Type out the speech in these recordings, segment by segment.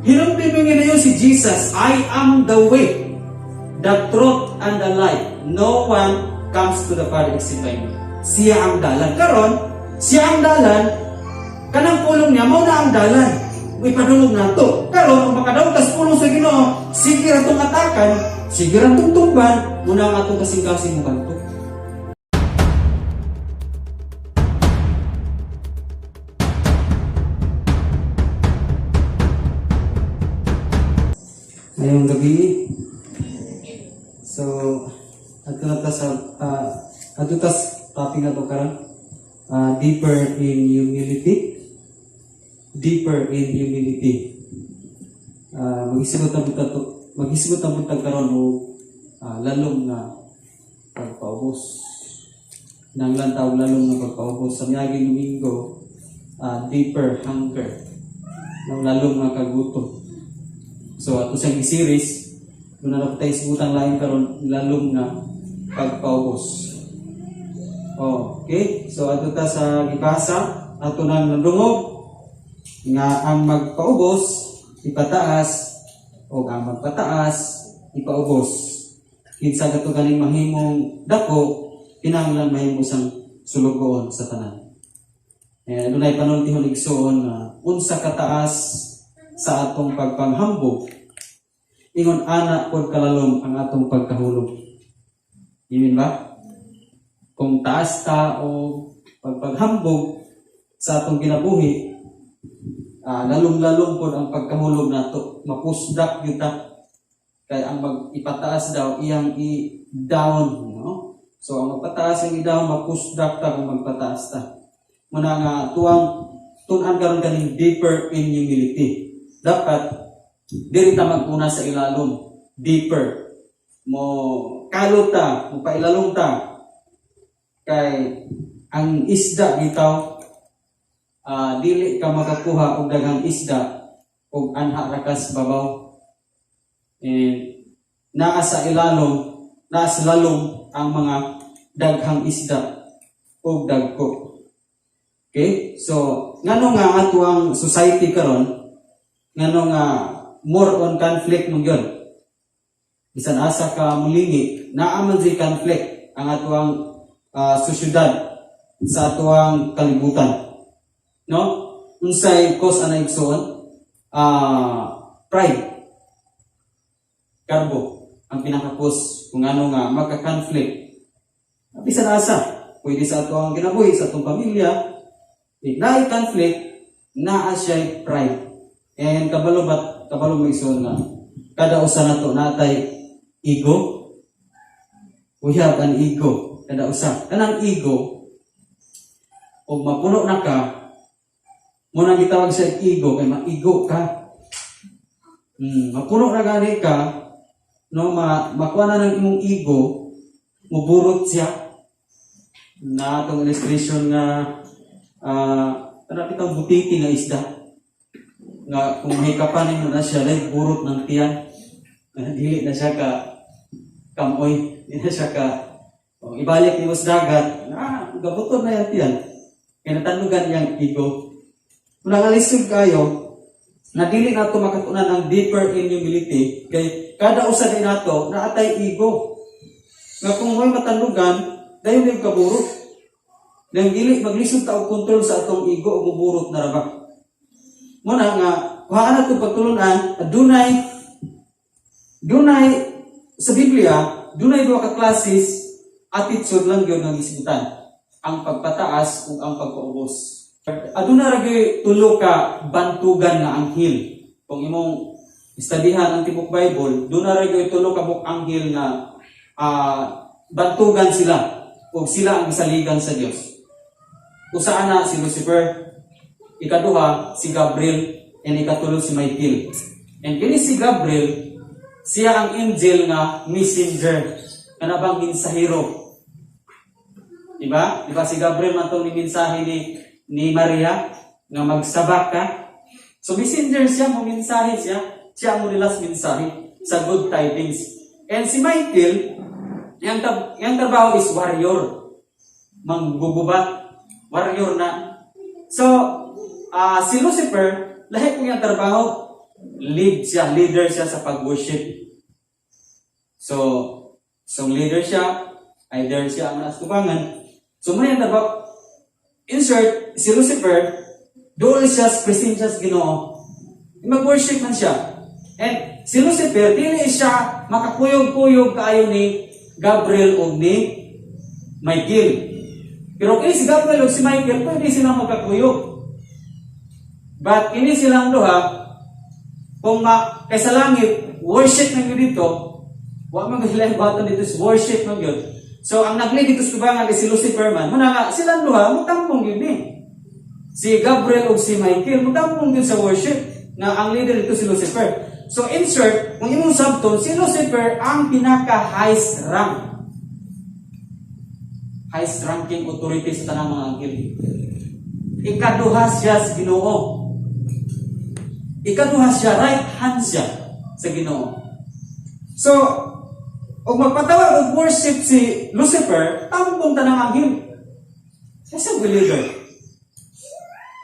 Hinumdum nga si Jesus, "I am the way, the truth, and the life. No one comes to the Father except by me." Siya ang dalan. Karon, siya ang dalan, kanang pulong niya, mao na ang dalan. Ipadulong nato. Karon, kung makadawat tas pulong sa Ginoo, sige ra tong atakan, sige ra tong tumban, mao na ang atong kasing-kasing mo kanto. Ngayong gabi, so, adto na ta sa, adto ta sa topic na to karon, deeper in humility. Deeper in humility. Maghisgot na punta to, maghisgot na punta karon og lalom nga pagpaubos. Nang lantaw lalom nga pagpaubos sa miaging Domingo, deeper hunger. Nang lalom nga kagutom. So ato siyang series, doon na tayo hisgutan lain karon, lalom nga pagpaubos. Oh, okay. So ato ta sa gibasa, ato nang nadungog nga ang magpaubos ipataas o ang magpataas ipaubos. Kinsa kato ganing mahimong dako, kinahanglan mahimo sang sulugoon sa tanan. Eh, dunay panultihon, igsuon, nga unsa kataas sa atong pagpanghambog, ingon ana pod kalalom ang atong pagkahulog. Imin ba? Kung taas ta o pagpaghambog sa atong kinabuhi, lalom-lalom pod ang pagkahulog nato, mapusdak kita. Kay ang mag ipataas daw iyang i-down, no? So ang magpataas ang i-down, mapusdak ta kung magpataas ta. Muna nga tuwang tun-an karon kaning deeper in humility. Dapat diri ta mag-una sa ilalom, deeper. Mo kalot ta, mo pailalom ta. Kay ang isda bitaw, dili ka makakuha og daghang isda og anha ra kas babaw. And naa sa ilalom, naa sa lalom ang mga daghang isda og dagko. Okay? So, ngano nga ato ang society karon, ngano nga more on conflict man gyud? Bisan asa ka mulingi, naa man di conflict ang atuang sosyedad sa atuang kalibutan. No? Unsay cause ana, igsoon? Pride. Garbo ang pinaka-cause kung ano nga magka-conflict. Bisan asa, pwede sa atuang kinabuhi, sa atong pamilya, eh, naay conflict, naa siya pride. And kabalo bat, kabalo mo, igsoon, nga kada usa nato natay ego? We have an ego. Kada usa. Kanang ego, og mapuno na ka, mao nang gitawag sa ego, kay maigo ka. Mapuno na gani ka, no, makuha na ng imong ego, muburot siya. Na atong illustration nga kana bitang butiti nga isda nga kung mahikapan nimo na siya, dahil burot ng tiyan. Dili na siya ka kamoy, di na siya ka, oh, ibalik nimo sa dagat na gabutod na yung tiyan kay natandugan iyang ego. Kung nangalisod kayo na dili nato makatunan ang deeper in humility kay kada usa din nato naatay ego nga kung may matandugan, dayon yung kaburot. Dahil dili maglisod ta og kontrol sa atong ego o muburot na ra ba. Muna nga kuhaan nato pagtulunan, adunay dunay sa Biblia, dunay duha ka klases attitude lang gyud nga gisgutan: ang pagpataas ug ang pagpaubos. Aduna ra gyud tulo ka bantugan nga anghel. Kung imong istadihan ang tibok Bible, duna ra gyud tulo ka buok anghel nga bantugan sila ug sila ang gisaligan sa Dios. Usa ana si Lucifer, ikaduha si Gabriel, and ikatulo si Michael. And kini si Gabriel, siya ang angel nga messenger, kana bang mensahero. Diba? Diba si Gabriel man tong ni mensahe ni Maria nga magsabak ka? So messenger siya, mo mensahe siya. Siya ang nilas mensahe sa good tidings. And si Michael, yang trabaho is warrior. Manggugubat. Warrior na. So, si Lucifer, lahi kung yung trabaho. Lead siya, leader siya sa pag-worship. So leader siya, either siya ang nasa tubangan. So, muna yung taba, insert, si Lucifer, doon siya sa presensya sa Ginoo. Mag-worship man siya. And si Lucifer, dili siya makakuyog-kuyog kaayo ni Gabriel o ni Michael. Pero kini si Gabriel o si Michael, pwede silang magkakuyog. But kini silang duha, kung ma, kay sa langit, worship man gyud dito, wa man gyud sila buhaton dito is worship man gyud. So ang nag-lead dito sa tubangan is si Lucifer man. Muna nga silang duha mutampong gyud ni. Si Gabriel ug si Michael mutampong gyud sa worship nga ang leader dito si Lucifer. So insert, kung imong sabton, si Lucifer ang pinaka highest rank. Highest ranking authority sa tanang mga anghel. Ikaduha siya sa Ginoo. Ikaduha siya, right hand siya sa Ginoo. So, ug magpatawag og worship si Lucifer, tambong tanang anghel. Siya sa leader.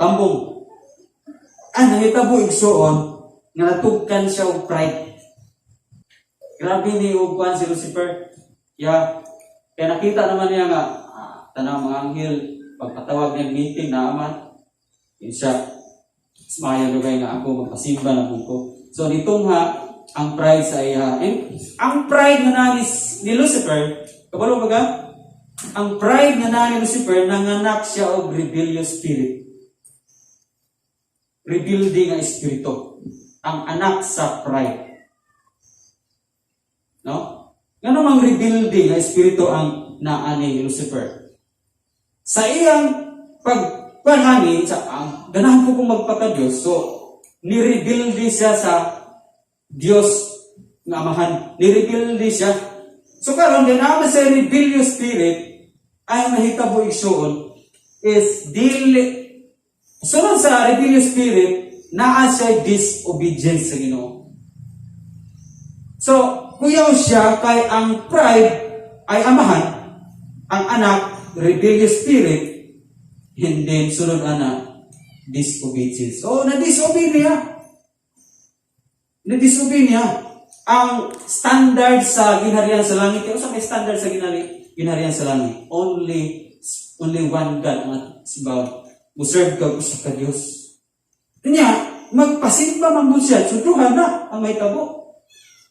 Tambong. Ang nahitabo, igsuon, nga natugkan siya og pride. Grabe ni og kuan si Lucifer. Ya, kaya nakita naman niya nga tanang mga anghel pagpatawag niya meeting na aman. Yun siya, mas maayo lugay nga ako magpasimba na pud ko. So nitungha ang pride sa iya. And ang pride nga na ni Lucifer, kabalo ba ka? Ang pride nga na ni Lucifer, nanganak siya og rebellious spirit. Rebelde nga espiritu. Ang anak sa pride. No? Ngano mang rebelde nga espiritu ang naa ni Lucifer? Sa iyang pagpanhani, sa ang ganahan ko kung magpaka-Diyos, so nirebelde siya sa Diyos nga amahan. Nirebelde siya. So karon din naman sa rebellious spirit ay nahitabo, igsuon, is dili sunod sa rebellious spirit, naa siya disobedience sa Ginoo. So, kuyaw siya kay ang pride ay amahan, ang anak rebellious spirit, and then sunod ana disobedience. So, na-disobey niya. Na-disobey niya ang standard sa ginharian sa langit. Kaya sa may standard sa ginharian sa langit? Only one God ang simbahon. Muserve ka usa ka Dios. Kanya, magpasimba man gud siya, so duha na ang mahitabo.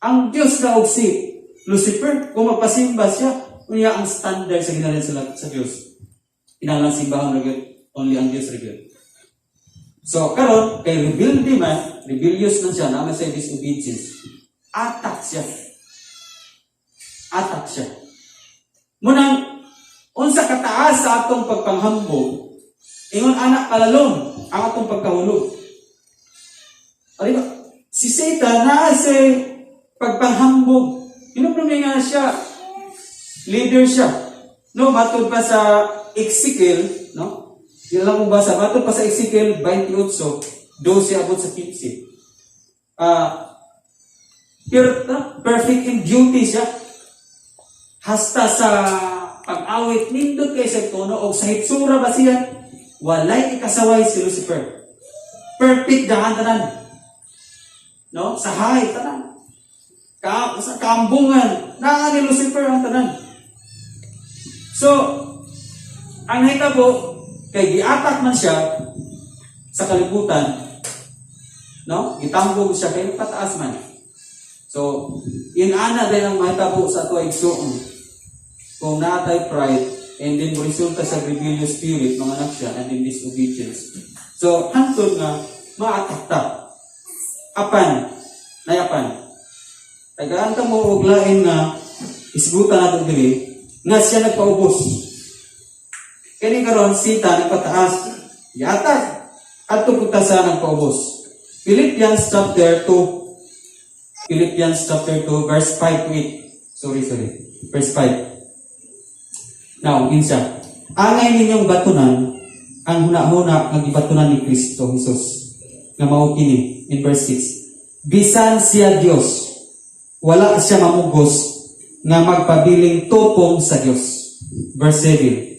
Ang Diyos na og si Lucifer, kung magpasimba siya, unya ang standard sa ginharian sa Diyos, kinahanglan simbahon ra gyud, only ang Diyos ra gyud. So, karon kay rebelde man, rebellious man siya, naman sa disobedience. Attack siya. Attack siya. Munang, unsa kataas sa atong pagpanghambog, ingon anak kalalom ang atong pagkahulog. Di ba? Si Satan naa sa pagpanghambog. Hinumdumi nga siya, leader siya. No, matod pa sa Ezekiel, no? Di lang mo basa, matod pa sa Ezekiel 28, 12 abot sa 15. Perfect in beauty siya. Hasta sa pag-awit, nindot kay sa tono, o sa hitsura ba siya, walay ikasaway si Lucifer. Perfect dahan tanan. No? Sa height, tanan. Sa kaambungan, naa ni Lucifer ang tanan. So, ang nahitabo, kay giatak man siya sa kalibutan, no? Gitambog siya kay pataas man. So, inana din ang mahitabo sa ato, igsuon. Kung naatay pride, and then resulta sa rebellious spirit, mga anak siya, and then disobedience. So, hantod nga, maatak ta. Apan, nayapan. Tagaan ka mo og lain nga isgutan nato diri nga siya nagpaubos. Kini karon sita nagpataas. Yata adto punta sa nagpaubos. Philippians chapter 2. Philippians chapter 2 verse 5 to 8. Sorry, sorry. Verse 5. Now, kinsa? Angay ninyong batunan ang huna-huna nga gibatunan ni Kristo Jesus nga mao kini in verse 6. Bisan siya Dios, wala siya mamugos nga magpabiling tupong sa Dios. Verse 7.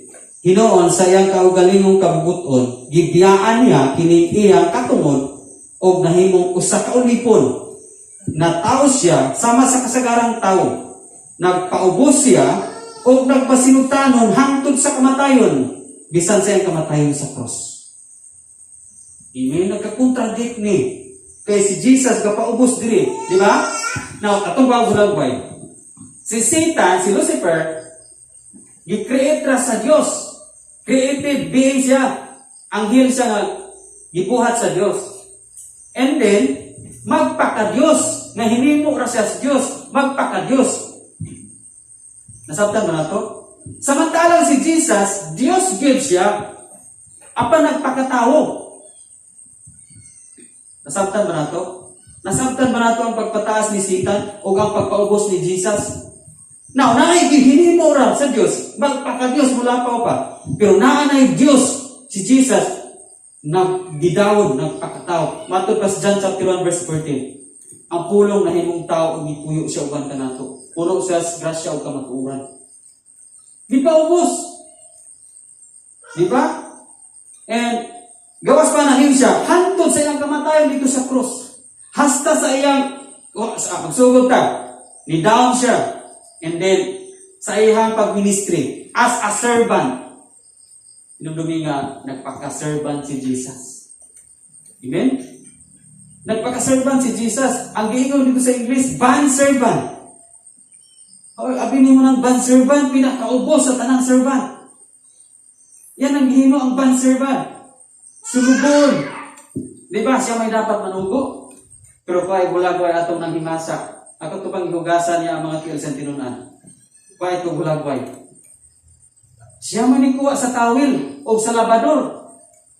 Hinuon sa iyang kaugalingong kabubut-on, gibiyaan niya kining iyang katungod Og nahimong usa ka ulipon. Natawo siya sama sa kasagarang tao. Nagpaubos siya og nagpasinutanon hangtod sa kamatayon, bisan sa iyang kamatayon sa cross. Amen. Nagka-contradict ni. Kay si Jesus gapaubos diri, di ba? Now, atong bulagway. Si Satan, si Lucifer, gi-create ra sa Dios. Created being siya. Anghel siya nga gibuhat sa Dios. And then, magpaka-Dios, nga hinimo ra siya sa Dios, magpaka-Dios. Nasabtan ba nato? Samantalang si Jesus, Dios gyud siya, apan nagpakatao. Nasabtan ba nato? Nasabtan ba nato ang pagpataas ni Satan o ang pagpaubos ni Jesus? Now, naay gihinimo ra sa Dios, magpaka-Dios mula pa. Pero naa nay Dios, si Jesus, naggidawod, nagpakatao. Matod pa sa John chapter 1 verse 14. Ang Pulong nahimong tao ug mipuyo siya uban kanato. Puno siya sa grasya ug kamatuoran. Di pa ubos. Di ba? And gawas pa na siya, hantod sa iyang kamatayon dito sa cross. Hasta sa iyang, oh, sa magsugod ta, ni down siya. And then, sa iyang pagministry, as a servant. Hinumdumi nga, nagpaka-servant si Jesus. Amen? Nagpaka-servant si Jesus. Ang giingon dito sa English, bond servant. Oh, abi nimo ng bond servant, pinakaubos sa tanang servant. Yan ang gihimo ang bond servant. Sulugon. Di ba? Siya may dapat manugo. Pero pa'y bulagway atong nang himasa. Ako to pang ihugasan niya ang mga tiil sa tinunan. Pa'y ito bulagway. Siya mo nikuha sa tawil o sa labador.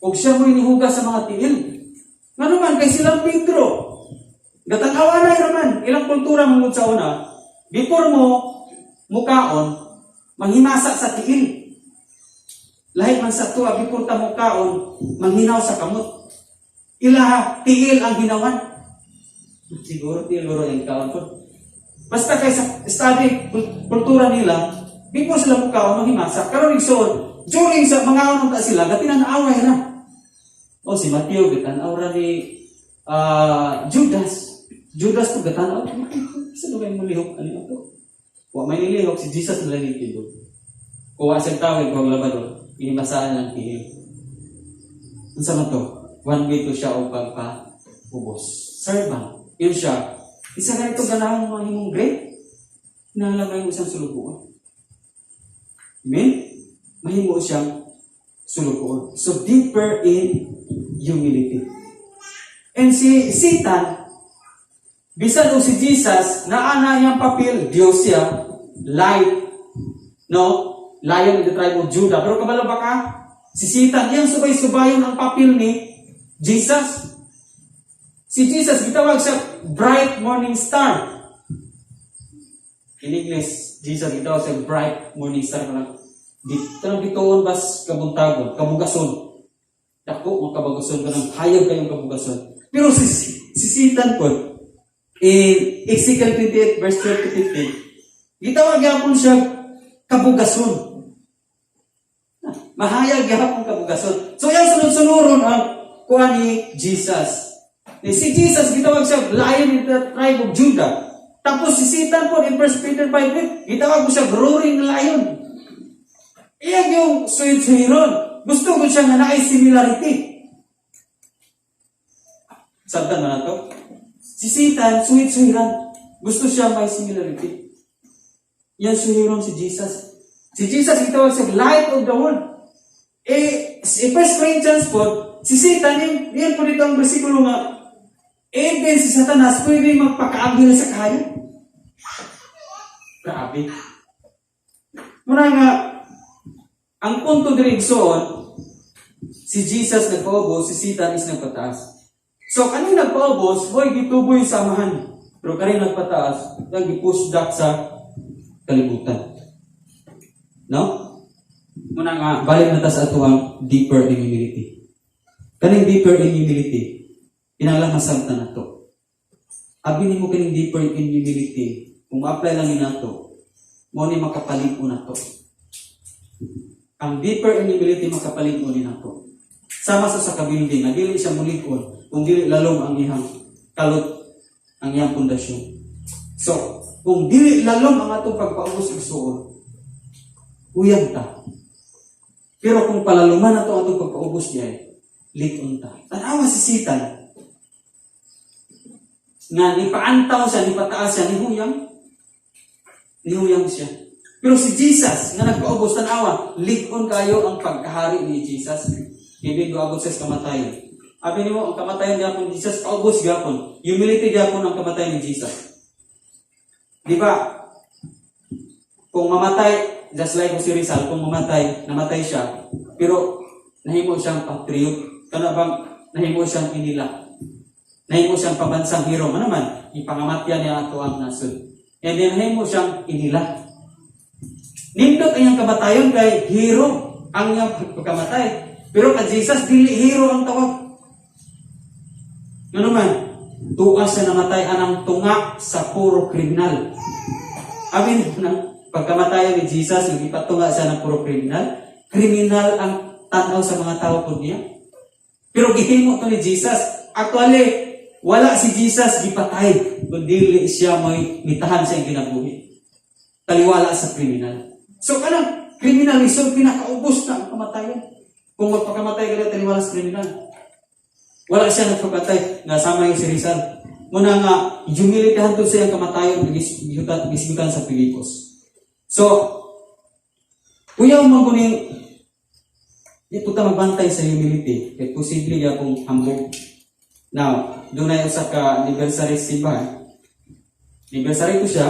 O siya mo inihugas sa mga tiil. Ngano man kay silang Pedro. Gatanawa na raman ilang kultura mangud sa una. Before mo mukaon, manghimasa sa tiil. Lahi man sa tuwa, before ta mukaon, manghinaw sa kamot. Ilaha, tiil ang hinawan. Siguro tiil guro yung kaon ko. Basta kay sa study kultura nila, before sila mukaon, manghimasa. Karon igsoon, during sa mga ta sila, gatinanaway na. O si Mateo, gatanaw ra ni Judas. Judas ko gatanaw. Sa lugar mo lihok, ano ito? Wa may nilihok, si Jesus na lang nitindog. Kuha siyang tawid, kuha labador, inimasahan ng tiil. Unsa man to? One way to siya o pagpa-ubos. Servant. Yun siya. Isa ganito ganahan mo himong great. Kinahanglan mahimo siyang sulugoon. Amen? Mahimo siyang sulugoon. So deeper in humility. And si Satan, bisan og si Jesus, naa na iyang papel, Diyos siya, light, no? Lion in the tribe of Judah. Pero kabalo ba ka? Si Satan, iyang subay-subayon ang papel ni Jesus. Si Jesus, gitawag siya bright morning star. In English, Jesus gitawag siya bright morning star. Kanang kanang bituon bas kabuntagon, kabugason. Dako ang kabugason, kanang hayag kayong kabugason. Pero si Satan po, in Ezekiel 28 verse 12 to 15, gitawag gyapon siya kabugason. Mahayag gyapon kabugason. So yang sunod-sunuron ang kuha ni Jesus. Eh, si Jesus, gitawag siya Lion in the tribe of Judah. Tapos si Satan po in 1 Peter 5:8, gitawag mo siya roaring lion. Iyan yung suhid-suhiron. Gusto ko siya nga naay similarity. Sabtan mo na to? Si Satan, suhid-suhiran. Gusto siya may similarity. Yan suhiron si Jesus. Si Jesus, gitawag siya light of the world. Eh, si 1 Corinthians po, si Satan, yun, yan po dito ang bersikulo nga, even si Satanas, pwede magpakaanghel sa kahayag. Grabe. Muna nga, ang punto diri, igsoon, si Jesus nagpaubos, si Satan is nagpataas. So, kaning nagpaubos, hoy, gituboy sa Amahan. Pero kaning nagpataas, nag-push back sa kalibutan. No? Muna nga, balik na ta sa atuang deeper in humility. Kaning deeper in humility, kinahanglan masabtan nato. Abi nimo kaning deeper in humility, kung ma-apply lang ni nato, mo ni makapalig-on nato. Ang deeper in humility, makapalig-on ni nato. Sama sa kabuilding, nga dili siya mulig-on. kung dili lalom ang iyang kalot, ang iyang pundasyon. So, kung dili lalom ang atong pagpaubos, igsuon, huyang ta. Pero kung palaluman nato atong pagpaubos niya, lig-on ta. Tanawa si Sitan, nga nipaantaw siya, nipataas siya, nihuyang. Nihuyang siya. Pero si Jesus, nga nagpaubos, tanawa, lig-on kayo ang pagkahari ni Jesus. Ibig abot siya sa kamatayon. Abi nimo, ang kamatayon gyapon ni Jesus, paubos gyapon. Humility gyapon ang kamatayon ni Jesus. Di ba? Kung mamatay, just like si Rizal, kung mamatay, namatay siya, pero nahimo siyang patriot. Kana bang nahimo siyang inila? Nahimo siyang pambansang hero. Ano man, ipangamatyan niya ato ang nasod. And then nahimo siyang inila. Nindot ang iyang kamatayon kay hero ang iyang pagkamatay. Pero kay Jesus, dili hero ang tawag. Ano man, tuas siya namatay anang tunga sa puro kriminal. Amin na, pagkamatayan ni Jesus, yung ipatunga siya ng puro kriminal, kriminal ang tanaw sa mga tao po niya. Pero gihimo to ni Jesus. Actually, wala si Jesus gipatay, kundi siya may mitahan sa iyang kinabuhi. Taliwala sa kriminal. So kanang kriminalism, pinakaubos na ang kamatayan. Kung magpakamatay ka na taliwala sa kriminal. Wala siya nagpapatay nga sama yung si Rizal. Muna nga, humility hantod sa iyang kamatayon, gisgutan sa Filipos. So, kuyaw man kuning di po ta magbantay sa humility. Kay posible kung hambog. Now, dunay usa ka anniversary simbahan. Anniversary ko siya.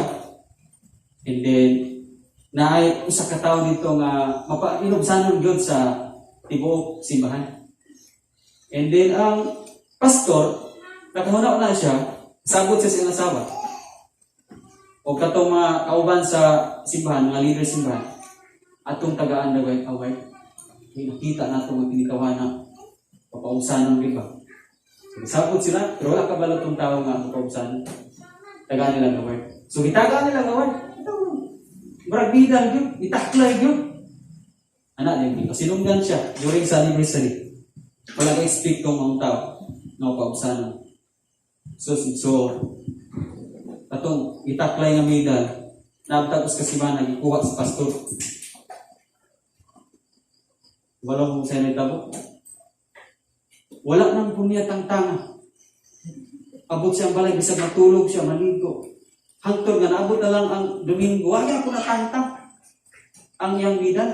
And then, naay usa ka tawo dito nga mapainubsanon gyud sa tibuok simbahan. And then ang pastor, nakahuna na siya, sabot siya sa iyang asawa. O katong mga kauban sa simbahan, mga leader simbahan, atong tagaan na award. May nakita nato nga pinikawana, papaubsanon, di ba? So, sabot sila, pero wala kabalo tong tao nga papaubsanon. Tagaan nila award. So gitagaan nila award. Murag bidang yun, itaklay yun. Anak, din, pasinunggan siya during sa anniversary. Wala ka expect tong mga tao na paubsanon. So, atong itaklay nga medal, naabtag us kasimana, gikuha sa pastor. Wala mong sa nitabo. Wala nang punya tangtanga. Abot siya ang balay, bisag matulog siya, maligo. Hangtod nga naabot na lang ang Domingo, wala ko natangtang ang iyang medal.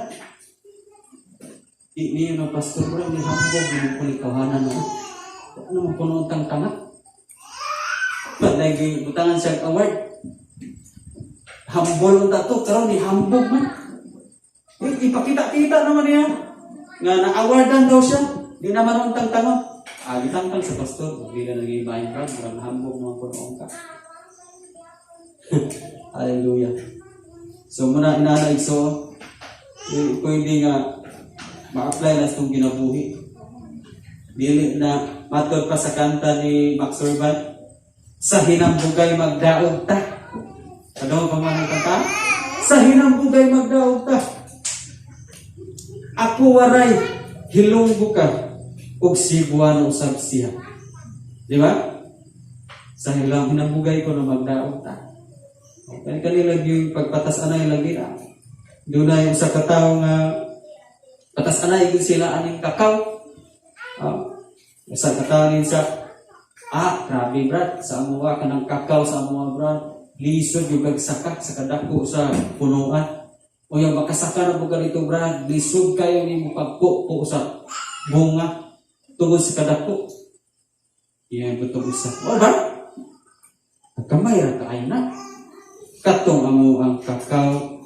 Di niyo ng pastor, wala ni hambog, ni mo ni kawanan no. Ano mo puno ang tangtanga? Ba't lagi butangan siya award? Humble ang tato, karon ni hambog man. Eh, ipakita-kita naman niya. Nga na-awardan daw siya. Di naman ang tangtanga. Ah, gitangtang sa pastor. Hindi na naging ibahin ka. Murag hambog naman puno ka. Hallelujah. So muna inana, igsoon, eh, pwede nga ma-apply na sa itong kinabuhi. Dili na matod pa sa kanta ni Max Urban, "Sa hinambugay magdaog ta." Ano pa man ang kanta? "Sa hinambugay magdaog ta. Ako waray, hilonggo ka, ug Cebuano usab siya." Di ba? Sa hilang hinambugay ko na magdaog ta. Okay, kanila yung pagpatas anay lagi na. Doon na yung sa katawo nga patas anay gyud sila aning kakao. Ah, sa katawo nin sa grabe, brad, sa amuha ka ng kakao sa amuha, brad. Lisod yung kagsaka sa kadako sa punuan. O yung makasaka na po dito, brad, lisod kayo nimo pagpo sa bunga tungod sa kadako. Iyan butong isa. O ba? Kamay ra kaayo na. Katong amo ang kakao.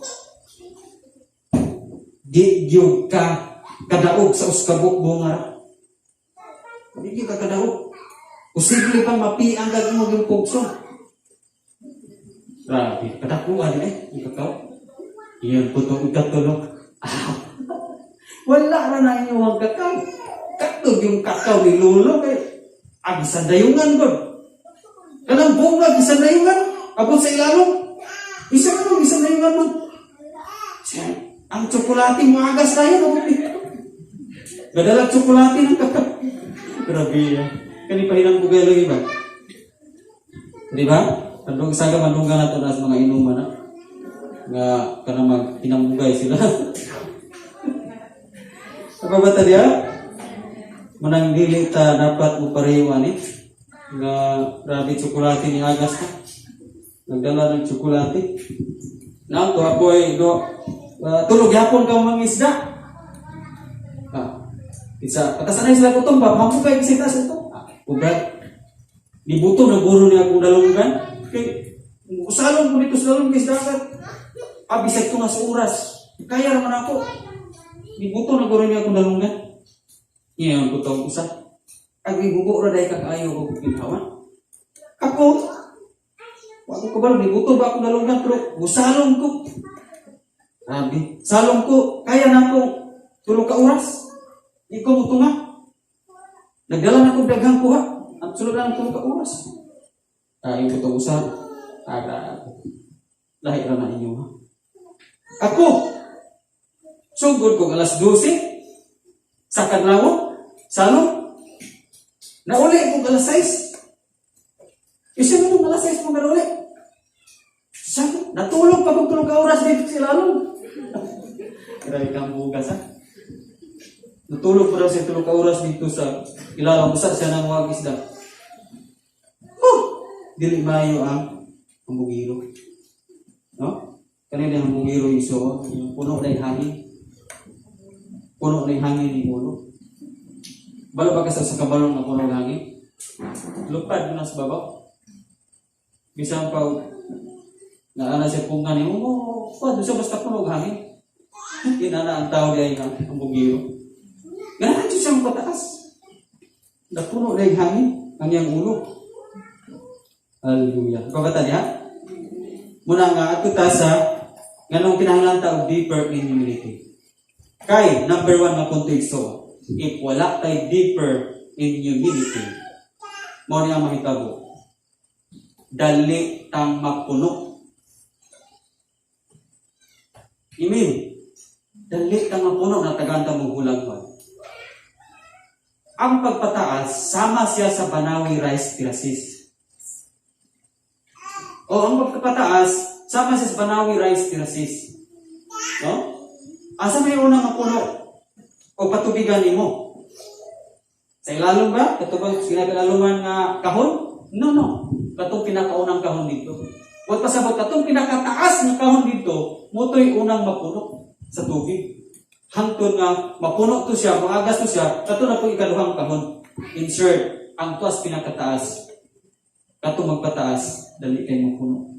Di gyud ka kadaog sa uskabok bunga ra. Di gyud ka kadaog. Posible pa mapiang kag mo yung pugso. Grabe, kadakuan eh, yung kakao. Iyan po itong ikatulo. Ah, wala ra na inyo ang kakao. Katog yung kakao ni Lolo kay ag sa dayungan god. Kanang bunga sa dayungan, abot sa ilalom. Isa ka nung isa dayungan mo. Siya, ang tsokolate mo agas tayo, abot dito. Gadalag tsokolate ng kakao. Grabe yan. Kani pa hinambugay lagi ba? Di ba? Andong saga mandunggan nato na sa mga inuman na nga kana mag hinambugay sila. Apa ba ta diya? Manang dili ta dapat mo pareho ani nga grabe tsokolate ni Agas ta. Nagdala ng tsokolate. Na to apoy do tulog yapon ka mga isda. Ah, isa patasan na sila kutong ba mamugay kasi taas ito. Ah, ugat. Nibuto na guro niya akong dalunggan. Kay usalong ko dito sa dalunggan sa dagat. Ah, bisag ko nga sa oras. Kaya raman ako. Nibuto na guro niya akong dalunggan. Ngayon ko tawag usa. Ag gubo ra dai kag ayo og ginhawa. Ako, wa ko kabalo, nibuto ba akong dalunggan, pero gusalong ko. Grabe. Salong ko, kaya na ako 3 ka oras. Di ko mutunga. Nagdala na akong daghang kuha. Ang sulod lang 3 ka oras. Ay, ko itong usa. Ah, grabe. Lahi ra na inyo ha. Ako, sugod ko alas 12 sa kadlawon, salong. Nauli ko alas 6. Isa mo nung alas 6 mo nauli. Sabi, natulog pa kong 3 ka oras dito sa ilalong. Grabe kang bugas ha. Natulog pa daw siya 3 ka oras dito sa ilalong. Usa siya nang wag isda. Oh! Dili maayo ang hambugiro. No? Kanina ang hambugiro iso, yung puno na yung hangin. Puno na yung hangin ni ulo. Balo ba ka sa kabalong nga puno ng hangin? Lupad mo na sa babaw. Bisan pa naana siya punga ni mo, oh, sa basta puno og hangin. Inana ang tao diay nga hambugiro. Ganahan siya siyang pataas. Napuno na yung hangin ang iyang ulo. Hallelujah. Kabata niya? Muna nga ato ta sa nganong kinahanglan ta og deeper in humility. Kay number one nga punto igso, if wala tay deeper in humility, mao ni ang mahitabo. Dali tang mapuno. Amen. Dali tang mapuno na tagaan ta mo hulag ba. Ang pagpataas, sama siya sa Banawe Rice Terraces. O ang pagpataas, sama siya sa Banawe Rice Terraces. No? Asa may unang mapuno o patubigan nimo? Sa ilalom ba? Kato bang pinakailaluman nga kahon? No. Katong pinakaunang kahon dito. Huwag pasabot, katong pinakataas nga kahon dito, moto'y unang mapuno sa tubig. Hangtod nga mapuno to siya, maagas to siya, kato na po ikaduhang kahon. Insert, ang tuas pinakataas. Kato magpataas, dali kay mapuno.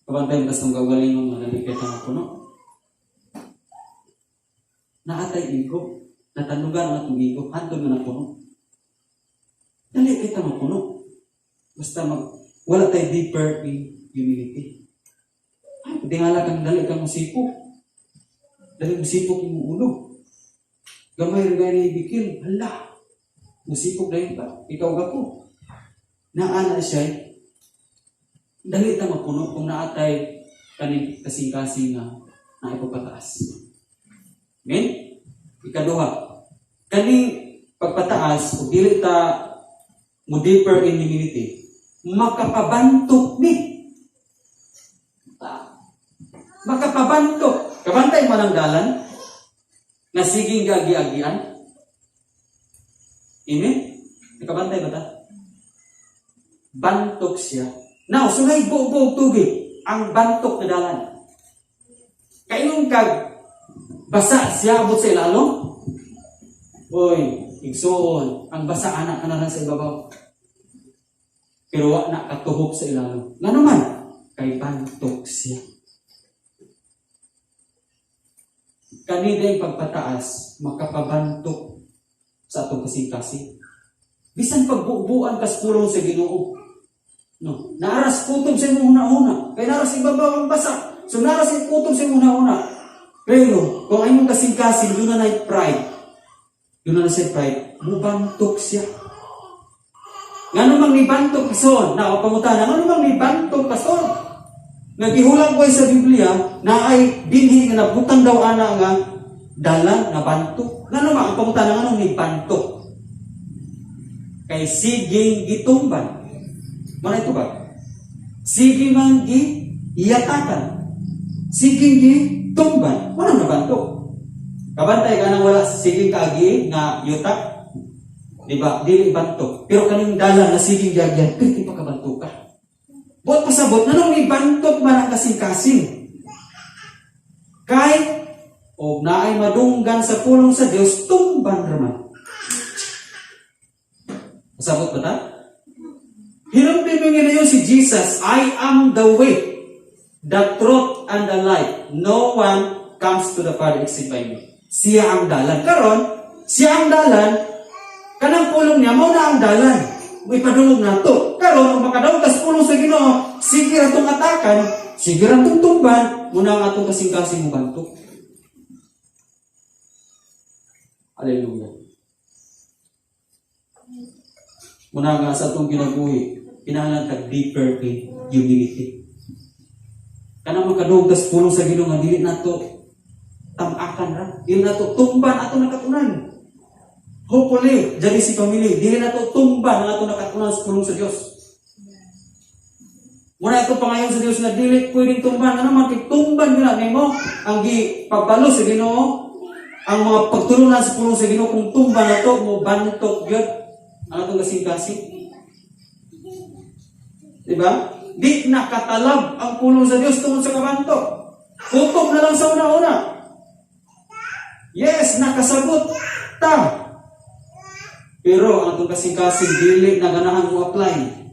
Kabantay mo kas gagaling nga dali kay ta mapuno. Naatay igo, natanugan ang atong igo, hantod nga napuno. Dali kay ta mapuno. Basta wala tay deeper in humility. Ay, tingala kang dali kang musipok. Dali musipok imong ulo. Gamay ra gani bikil, hala. Musipok dahil ba? Ikaw gako. Naana siya, dali ta mapuno kung naatay kaning kasing-kasing nga naipagpataas. Amen? Ikaduha, kaning pagpataas o dili ta mo deeper in humility, makapabantok ni. Ah, makapabantok. Kabantay man ang dalan nga siging gagi-agian. Amen? Nakabantay ba ta? Bantok siya. Now, sungay buo tubig ang bantok na dalan. Kaingon kag basa siya abot sa ilalom. Oy, igsuon, ang basa anak ka na lang sa ibabaw. Pero wa na katuhok sa ilalom. Nga naman, kay bantok siya. Kanina pagpataas, makapabantok sa atong kasing-kasing. Bisan pagbubuan kas pulong sa Ginoo. No, naaras kutob sa imong una-una. Kay naras ibabaw ang basa. So naras kutob sa imong una-una. Pero kung ang imong kasing-kasing doon na pride. Doon na siya pride, mubantok siya. Ngano mang nibantok ison, na pangutana, ngano mang nibantok pastor? Nga gihulang ko sa Biblia na ay binhi nga nabutang daw ana nga dala nga bantok. Ngano mang ang pangutana, ngano nibantok? Kay siging gitumban. Mana ito ba? Sige man gi iyatakan. Siging gitumban. Wala na bantok. Kabantay ka nang wala siging kaagi nga yutak. Di ba? Dili bantok. Pero kaning dalan na siging giagyan, pwede pa kabantok ka. Buot pasabot, nanong ni bantok man ang kasing-kasing? Kay, og naay madunggan sa pulong sa Dios, tumban raman. Pasabot ba ta? Hinumdum mo nga si Jesus, "I am the way, the truth, and the life. No one comes to the Father except by me." Siya ang dalan. Karon, siya ang dalan, kanang pulong niya, mao na ang dalan. Ipadulong nato. Karon, kung makadawat tas pulong sa Ginoo, sige ra tong atakan, sige ra tong tumban, muna ang atong kasing-kasing mubantok. Hallelujah. Muna nga sa atong kinabuhi, kinahanglan tag deeper in humility. Kanang makadungog tas pulong sa Ginoo nga dili nato tamakan ra, dili nato tumban ato nakatunan. Hopefully, dyan si family, dili nato tumban ang ato nakatunan sa pulong sa Dios. Muna ito pangayon sa Dios nga dili pwedeng tumban. Ano man, kay tumban nila nimo ang gi pagbalo sa Ginoo, ang mga pagtulunan sa pulong sa Ginoo, kung tumban nato mo bantok gyud ang atong kasing-kasing. Di ba? Di nakatalab ang pulong sa Dios tungod sa kabantok. Kutob na lang sa una-una. Yes, nakasabot ta. Pero ang atong kasing-kasing dili na ganahan mo apply.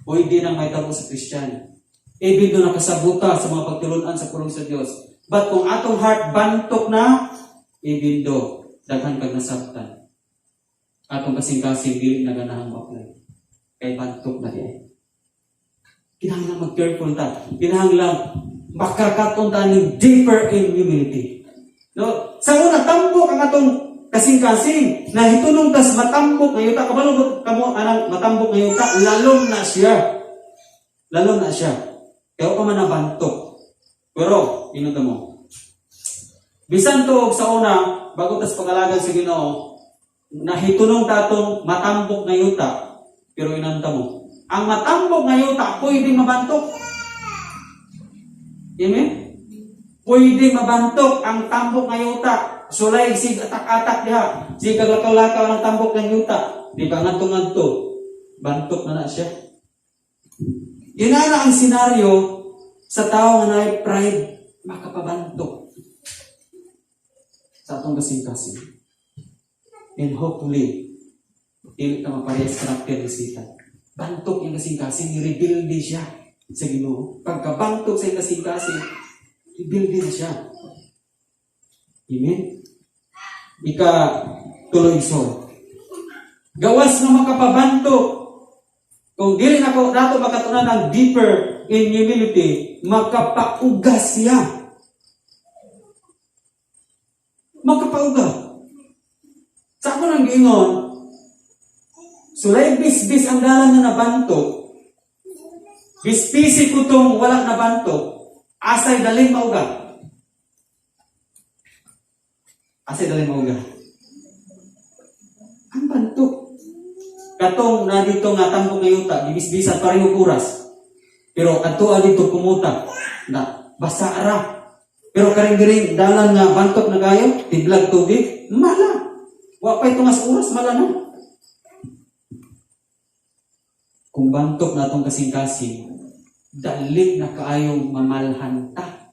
Pwede nang may tabo sa Christian. Even though nakasabuta sa mga pagtulunan sa pulong sa Dios. But kung atong heart bantok na, even though daghan kag nasabtan, atong kasing-kasing dili na ganahan mo apply. Kay bantok na diay. Kinahanglan mag-careful ta. Kinahanglan makakaton ta ning deeper in humility. No? Sa una, tambok ang atong kasing-kasing. Na hitunong tas matambok nga yuta. Kabalo kamo anang matambok nga yuta, lalom na siya. Lalom na siya. Kaya pa man nabantok. Pero, inunta mo. Bisan tuog sa una, bago tas pag-alagad sa Ginoo, nahitunong tatong matambok nga yuta, pero inanta mo. Ang matambok nga yuta, pwedeng mabantok. Amen? Pwedeng mabantok ang tambok nga yuta. Sulay, sig atak-atak diha. Sig kaglakaw-lakaw ng tambok ng yuta. Di ba ngadto-ngadto? Bantok na na siya. Inana ang senaryo sa tao nga naay pride, makapabantok sa atong kasing-kasing. And hopefully, dili ka maparehas karakter ni Satan. Bantok yung kasing-kasing, ni-rebelde siya sa Ginoo. Pagkabantok sa kasing-kasing, rebelde na siya. Amen? Ika tuloy so. Gawas nga makapabantok. Kung dili na ko nato makatunan ang deeper in humility, makapauga siya. Makapauga. Sa ako nang giingon, sulay bisbis ang dalan nga nabantok, bisbisi ko tong wala nabantok, asay daling mauga. Asay daling mauga. Ang bantok. Katong na dito nga tambok nga yuta, gibisbisan pareho oras. Pero kadto dito kumuta na basa ra. Pero karing diri dalan nga bantok na kayo, tiblag tubig, mala. Wa pa'y tungas oras, mala na. Kung bantok na atong kasing-kasing, dali na kaayong mamalhan ta.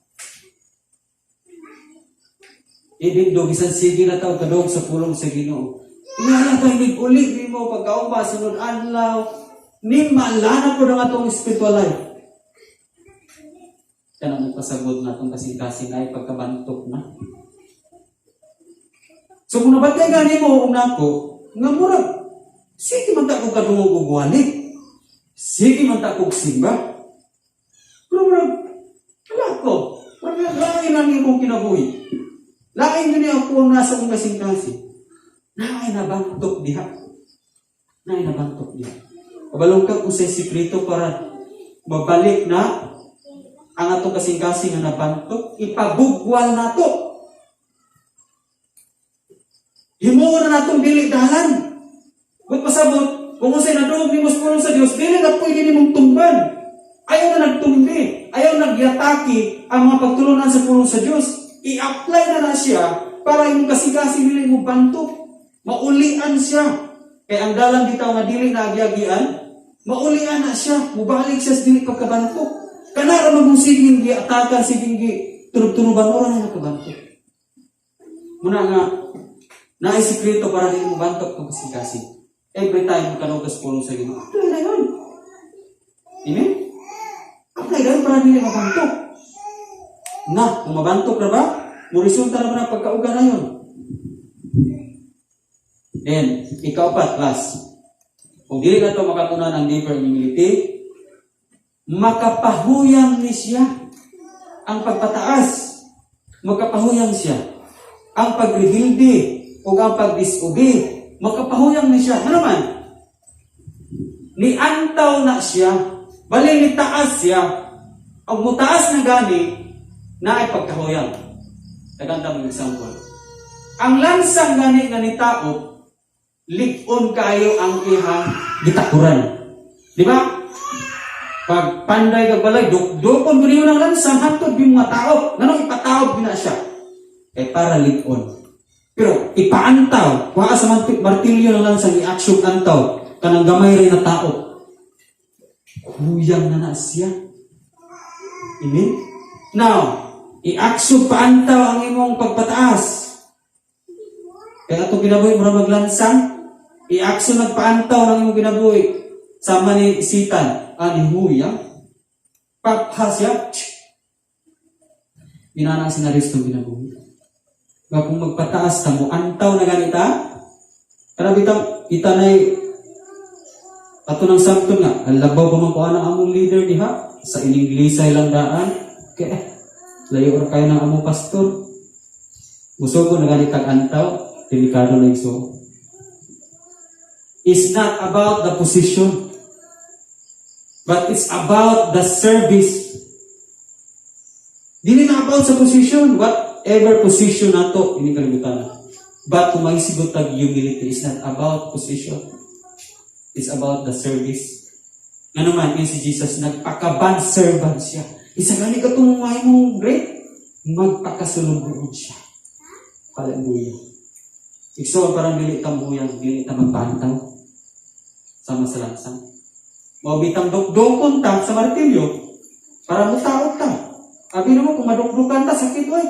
Even though bisan sige na tao kadog sa pulong sa Ginoo. Ingala tayo uli nimo pagkauma sunod adlaw ni malana po ang atong spiritual life. Kanang nagpasabot na atong kasing-kasing ay pagkabantok na. So kung nabantay gani mo og nako, nga murag sige man ta kog kadungog og wali. Sige man ta kog simba. Pero murag wala ko. Murag lain ang imong kinabuhi. Lain gani ako ang nasa kong kasing-kasing. Naay nabantok diha. Naay nabantok diha. Kabalong ka kung sa sikreto para mabalik na ang atong kasing-kasing nga nabantok, ipabugwal nato. Himuon na natong dili dalan. Kung pasabot, kung unsay nadungog nimo sa pulong sa Dios, dili na pwede nimong tumban. Ayaw na nagtumbi, ayaw nagyataki ang mga pagtulunan sa pulong sa Dios. I-apply na na siya para imong kasing-kasing dili mo bantok. Maulian siya. Kay ang dalan bitaw nga dili na agyagian, maulian na siya, mubalik siya sa dili pagkabantok. Kana ra man kung siging giatakan, siging gi tunob-tunoban, ora na nakabantok. Muna nga, naay sikreto para dili mo bantok kung kasing-kasing. Every time ka sa pulong sa Ginoo, apply na yun. Amen? Apply na yun para dili mabantok. Na, kung mabantok na ba, mo resulta na ba na pagkauga na yun. Then, ikaapat, last. Kung dili na ito makatunan ang deeper humility, makapahuyang ni siya ang pagpataas. Makapahuyang siya. Ang pagrebelde o ang pagdisobey, makapahuyang ni siya. Ano man? Niantaw na siya, bali ni taas siya, ang mutaas na gani, na ay pagkahuyang. Taganda mong example. Ang lansang gani nga ni tao, lig-on kayo ang ihang gitakuran. Di ba? Pag panday kag balay, dukdukon ko niyo ng lansang, hantod yung mga tao. Nganong ipataob gina siya? Eh para lig-on. Pero ipaantaw, kuha sa martilyo ng lansang i-action antaw, kanang gamay rin na tao. Huyang na na siya. Amen? Now, i-action paantaw ang imong pagpataas. Kaya itong kinabuhi mo na maglansang, i-action nagpaantaw ng imong kinabuhi. Sama ni Sitan, ani huyang, papha siya, Inana ang sinaristong kinabuhi. Nga kung magpataas ka mo, antaw na ganita, kana bitang itanay ato ng samton nga, ang labaw pa man ko ang among leader diha, sa ininglisay lang daan, kaya layo ra kayo ng among pastor. Musugo na ganit ang antaw, delikado na iso. It's not about the position, but it's about the service. Dili na about sa position, whatever position nato ini kalibutan. But kung maisigot tag humility, is not about position. It's about the service. Nga naman, yun si Jesus, nagpaka-bond servant siya. Isa gani ka itong mong great, magpakasulubon siya. Hallelujah. Igsoon parang dili ta mohuyang, dili ta magpaantaw. Sama sa lansang. Mao bitang dukdukon ta sa martilyo para mutaot ta. Abi naman kung madukdukan ta, sakit oy.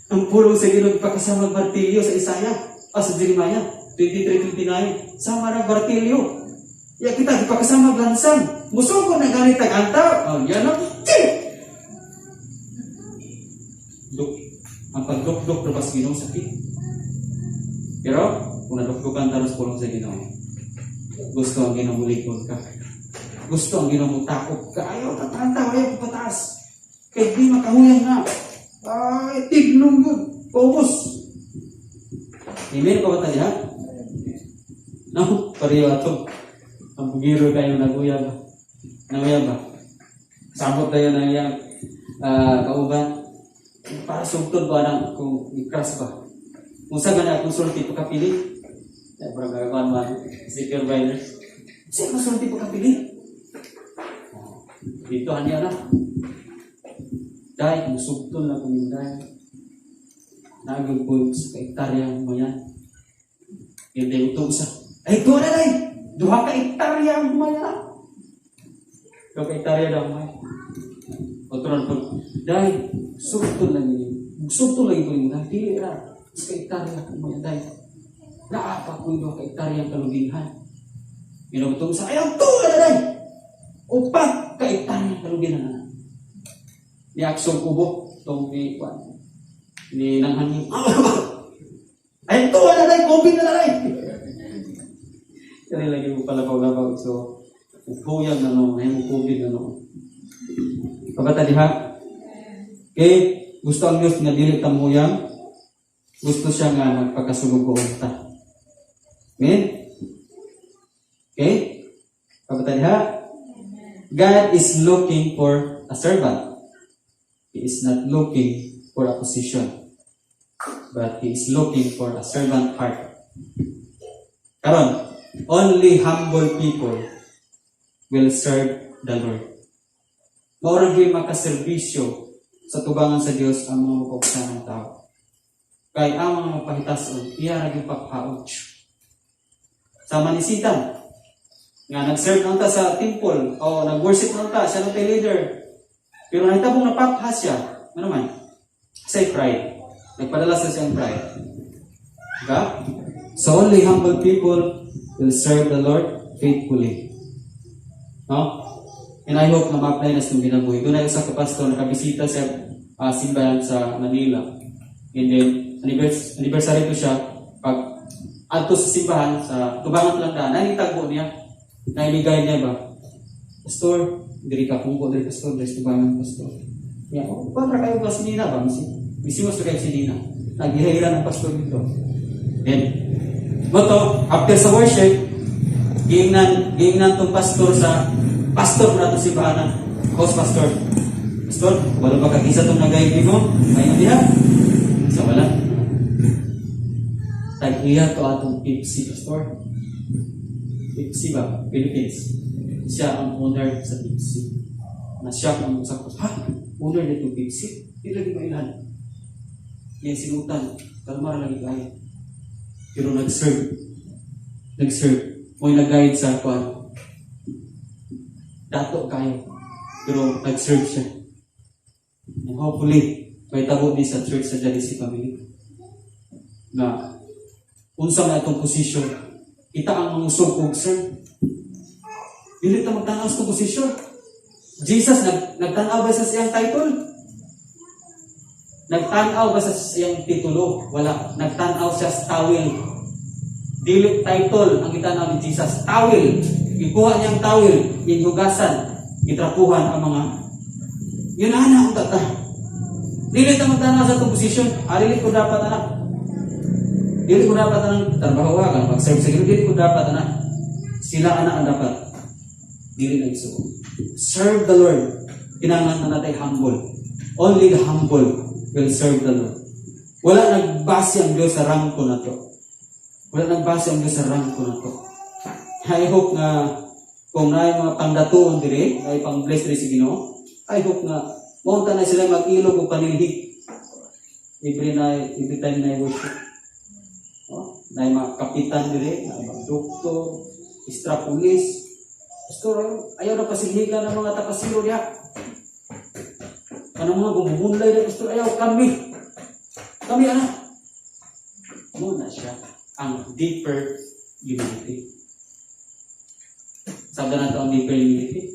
Ang pulong sa Ginoo ipakasama martilyo sa Isaiah, o sa Jeremiah 23:29. Sama ng martilyo. Ya kita ipakasama lansang. Musugo na ganit tag antaw. Oh, yan ang Duk, ang pagdukduk na Ginoo sakit. Pero kung nadukdukan ta sa pulong sa Ginoo, gusto ang Ginoo mulikon ka. Gusto ang Ginoo mutakop ka. Ayaw tatantaw, ayaw pataas. Kay di makahuyang na. Ay, tiglong yun. Paubos. Amen pa ba tayo, ha? No, pareho ato. Ang bugiro kayo naguyab. Naguyab ba? Sabot tayo na iyang kauban. Para sugtod ba nang kung i-crush ba? Kung sa gani akong sulti pagkapili. Ay, parang gagawan man. Secure binders. Sa akong sulti pagkapili. Dito, hanya na. Dahil, kung sugtol na kung dahil. Naging po sa ka hektarya mo yan. Hindi ito sa. Ay, doon na day! 2 ka hektarya ang humaya na. 2 ka hektarya daw humaya. Otro po, dahil, sugtol lang yun. Sugtol lang yun. Dahil, dili ra. Sa ka hektarya humaya dahil. Naapa ko yung 2 ka hektarya ang kaluginhan. Ginugtong sa, ayaw, tuwa na day! 4 ka hektarya ang kaluginhan na. Ni Aksong ubo, itong ni, kwan, ni Nanghangin. Ay, tuwa na day! COVID na na day! Kaya lagi mo palabaw-labaw. So, huyang na no, may mo COVID na no. Pagkata diha? Okay, gusto ang Diyos nga dili ta mohuyang. Gusto siya nga magpakasulog ta. Amen? Okay? Pagkata diha? God is looking for a servant. He is not looking for a position. But He is looking for a servant heart. Karon, only humble people will serve the Lord. Mao ra gyud makaserbisyo sa tubangan sa Dios ang mga mapaugsanang tao. Kay ang mga mapahitason, iya ra gyud paphaon. Sama ni Satan, nga nag-serve lang ta sa temple o nag-worship lang ta, siya lang tay leader. Pero nahitabong napapha siya, ano man? Say pride. Nagpadala sa siyang pride. Diba? So only humble people will serve the Lord faithfully. No? And I hope na ma-apply na sa itong ginabuhi. Doon ay isa ka pastor, nakabisita siya simbahan sa Manila. And then, anniversary ko siya, pag adto sa simbahan, sa tubangan lang daan, naitagbo niya, naibigay niya ba? "Pastor, diri ka pungko, diri, pastor, diri sa tubangan, pastor." Ya, oh, kontra kayo ba si Nina ba? Misi mo sa kayo si Nina. Naghihira ng pastor dito. Then, moto, after sa worship, giingnan tong pastor sa pastor na itong simbahan, house pastor. "Pastor, wala ba kagisa itong nagayag mo? May diha?" Sa wala. "Tag-iya to atong Pepsi, pastor." Pepsi ba? Philippines. Siya ang owner sa Pepsi. Na siya ang usak ko. "Ha? Owner nito Pepsi? Di lagi mailan." Yan sinutan. Kalmar lagi kayo. Pero nag-serve. Nag-serve. Mo'y nag-guide sa kuan. Dato kayo. Pero nag-serve siya. And hopefully, may tabo ni sa church sa Jalisci family. Na unsa man atong posisyon, kita ang mangusog og serve. Dili ta magtanaw sa itong posisyon. Jesus, nagtanaw ba sa siyang title? Nagtanaw ba sa siyang titulo? Wala. Nagtanaw siya sa tawil. Dili title ang gitanaw ni Jesus. Tawil. Ikuha niyang tawil, gihugasan, gitrapuhan ang mga yun ana ang tata. Dili ta magtanaw sa atong posisyon. Ah, dili ko dapat anak. Dili ko dapat anang trabaho ka, mag-serve sa Ginoo. Dili ko dapat anak. Sila anak ang dapat. Dili na igsuon. Serve the Lord. Kinahanglan na natay humble. Only the humble will serve the Lord. Wala nagbase ang Diyos sa rangko na to. Wala nagbase ang Diyos sa rangko na to. I hope nga kung naay mga pangdatuon dire, naay pang-bless dire si Ginoo, I hope nga maunta na sila mag-ilog og panilhig every time na worship. Oh, naay mga kapitan dire, naay mga doktor, extra police. "Pastor, ayaw na pasilhigan ng mga tapasiro diha. Ano mga gumubunlay na, pastor, ayaw kami. Kami anak." Muna siya ang deeper humility. Sabi na ito ang deeper humility.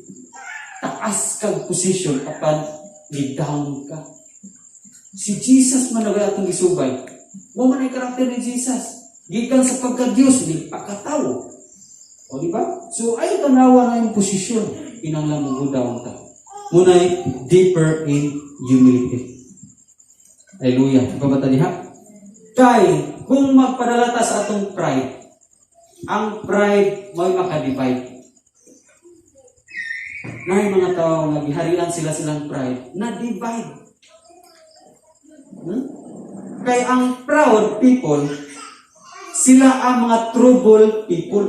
Taas kag position apan ni-down ka. Si Jesus man na atong gisubay. Mo man ay karakter ni Jesus. Gikan sa pagka-Diyos, ni pagkatao. O di ba? So ay tanawa na yung posisyon. Kinahanglan mo go down ta. Muna'y deeper in humility. Hallelujah. Ikaw diha? Kay, kung magpadala ta sa atong pride, ang pride mo'y makadivide. Naay mga tao nga giharian sila silang pride, na divide. Kay ang proud people, sila ang mga trouble people.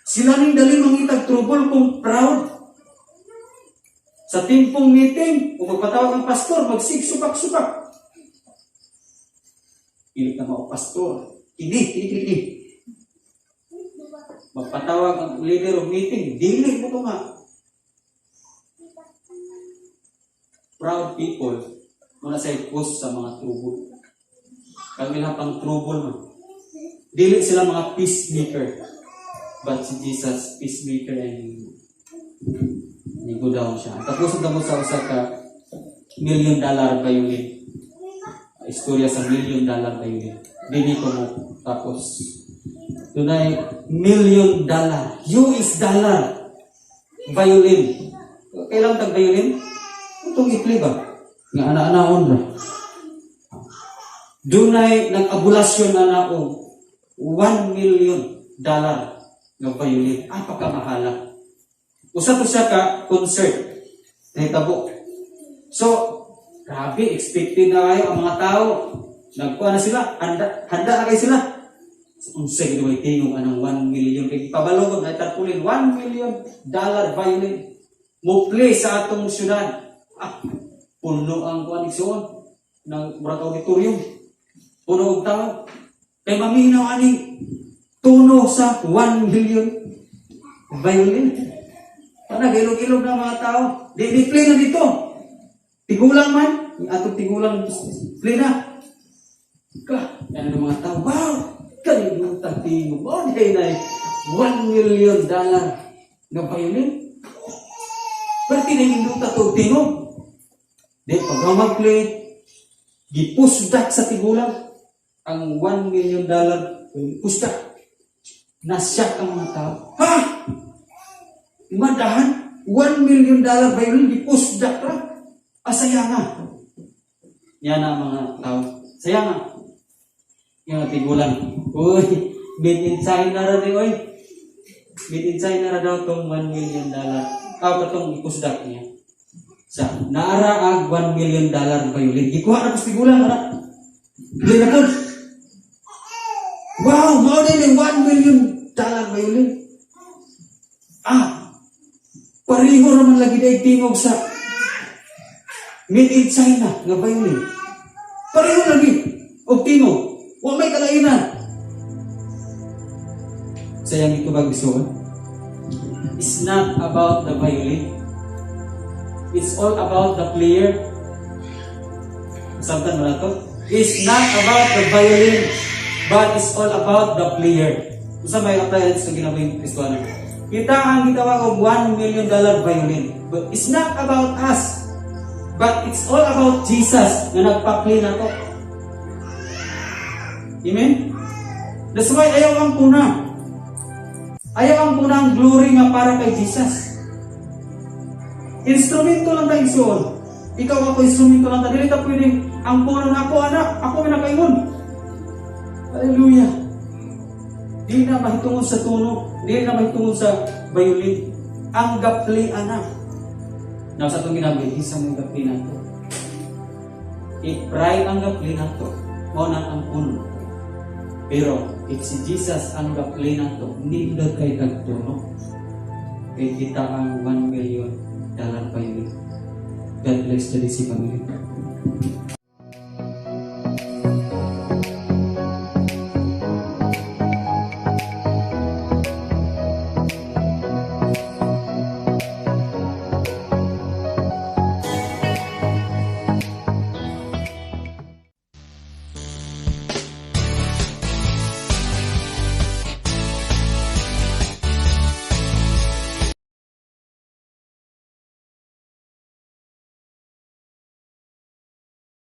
Sila ning dali mangitag trouble kung proud. Sa timpong meeting, kung magpatawag ang pastor, magsigsupak-supak. Dili ka mao pastor. Kini, kini, kini, kini. Magpatawag ang leader of meeting, dili mo to nga. Proud people, muna sa cause sa mga trouble. Kag pang trouble man. Dili sila mga peacemaker. But si Jesus, peacemaker and ni go down siya. Tapos ang sa usa ka million dollar violin. Istorya sa million dollar violin. Dili ko mo tapos. Dunay million dollar, US dollar violin. Kailan tag violin? Itong ipli ba? Nga ana-anaon ra. Dunay nag-abulasyon na na og $1 million nga violin. Ah, pagkamahala. Usa to siya ka concert. Nahitabo. So, grabe, expected na kayo ang mga tao. Nagkuha na sila, handa, handa na kayo sila. Unsay gid may tingog anang 1 million kay pabalo na tarpulin, $1 million violin mo play sa atong syudad. Ah, puno ang kuan, igsuon, ng murag auditorium. Puno og tao. Kay maminaw ani tuno sa 1 million violin. Ana, ilog-ilog na mga tao. Di, di play na dito. Tigulang man, yung atong tigulang play na. Ka, yan ang mga tao. Wow! Kalimutan tingog. Oh, di na $1 million nga violin. Pero tinahinduta to tingog. Di, pag mag-play, gipusdak sa tigulang ang $1 million, pusdak. Nasyak ang mga tao. Ha? Madahan? $1 million violin, gipusdak ra. Asaya nga. Yan ang mga tao. Saya nga. Yung mga tigulang. Uy, made in China ra di, oy. Made in China ra daw tong $1 million. Ah, katong ipusdak niya. Sa naara ag $1 million violin. Gikuha na pos tigulang ara. Di na po. Wow, mao din yung $1 million violin. Ah, pareho naman lagi day tingog sa made in China nga violin. Pareho lagi og tingog. Wa may kalainan. Sayang ito ba gusto? It's not about the violin. It's all about the player. Samtan mo na to? It's not about the violin, but it's all about the player. Unsa may apply sa kinabuhing Kristiyano? Kita ang gitawag og $1 million violin. But it's not about us. But it's all about Jesus nga nagpa-play na to. Amen? That's why ayaw ang puna. Ayaw ang puna ang glory nga para kay Jesus. Instrumento lang tayo, igsuon. Ikaw, ako, instrumento lang tayo. Dili ta pwedeng ang puno na ako, anak, ako may nakaingon. Hallelujah. Di na mahitungod sa tuno, di na mahitungod sa violin. Ang ga-play ana. Now sa atong ginabuhi, isa mo ga-play nato. If pride ang ga-play nato, mao na ang puno. Pero if si Jesus ang ga-play nato, nindot kay kag tuno. Kay kita ang $1 million violin. God bless the DC family.